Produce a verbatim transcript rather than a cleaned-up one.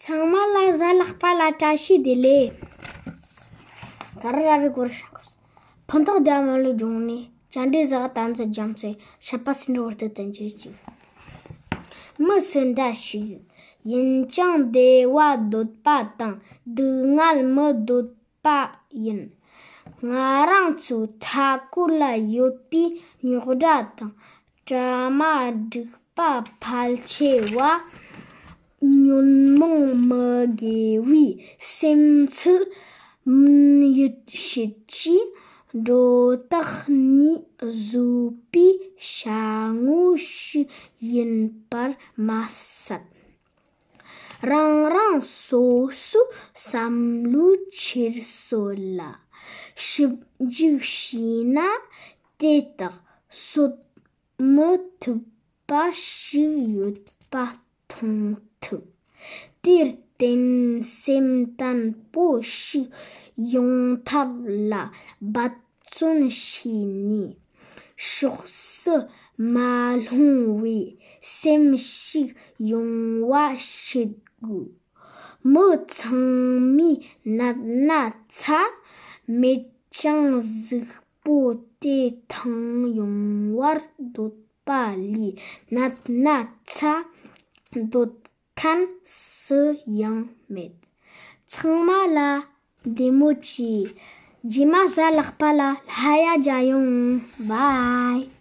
ཚང་མ་ལ་གཟའ་ལྷག་པ་ལ་བཀྲ་ཤིས་བདེ་ལེགས། ད་ར་ར་བའི་སྐོར་ཤག་ཕན་ཐོགས་ལྡན་མ་ལུས་སྦྱོང་ནས། བཅར་འདྲི་ཟ་ག་ཏན་ཚོ་རྒྱ་མཚོའི་ཤ་པ་སྲིན་བར་དུ་དུ་འགྱུར་ཅིག་མི་སུ་འདྲ་ཞིག་ཡིན་ཀྱང་བདེ་བ་འདོད་པ་དང་སྡུག་བསྔལ་མི་འདོད་པ་ཡིན། ང་རང་ཚོའི་མཐའ་སྐོར་ལ་ཡོད་པའི་རྙོག་དྲ་དང་། དྲ་མ་སྒྲིག་པ་ཕལ་ཆེ་བ་ཉོན་མོངས་མི་དགེ་བའི་སེམས་ཚུལ་མུན་ཡུལ་ཞིག་གིས་སྒྲོ་བཏགས་ནས་བཟོས་པའི་ཤ་ངོ་ཞིག་ཡིན་པར་མ་ཟད། རང་རང་སོ་སོའི་བསམ་བློའི་འཁྱེར་སོ་ལ་ཞིབ་འཇུག་བྱས་ན། དེ་དག་གསོད་མི་ཐུབ་པ་ཞིག་ཡོད་པ་མཐོང་ཐུབ། དེར་བརྟེན་སེམས་བརྟན་པོ་ཞིག་ཡོང་ཐབས་ལ་འབད་བརྩོན་བྱས་ནས་ཕྱོགས་སུ་མ་ལྷུང་བའི་སེམས་ཤིག་ཡོང་བ་བྱེད་དགོས། མི་ཚང་མས་ནད་ན་ཚ་མེད་ཅིང་གཟུགས་པོ་དེ་ཐང་ཡོང་བར་འདོད་པ་ལས་ནད་ན་ཚ་འདོད་མཁན་སུ་ཡང་མེད། ཚང་མ་ལ་བདེ་མོ་བྱོས། རྗེས་མ་གཟའ་ལྷག་པ་ལ་ལྷ་ཡ་མཇལ་ཡོང་། བཱའི།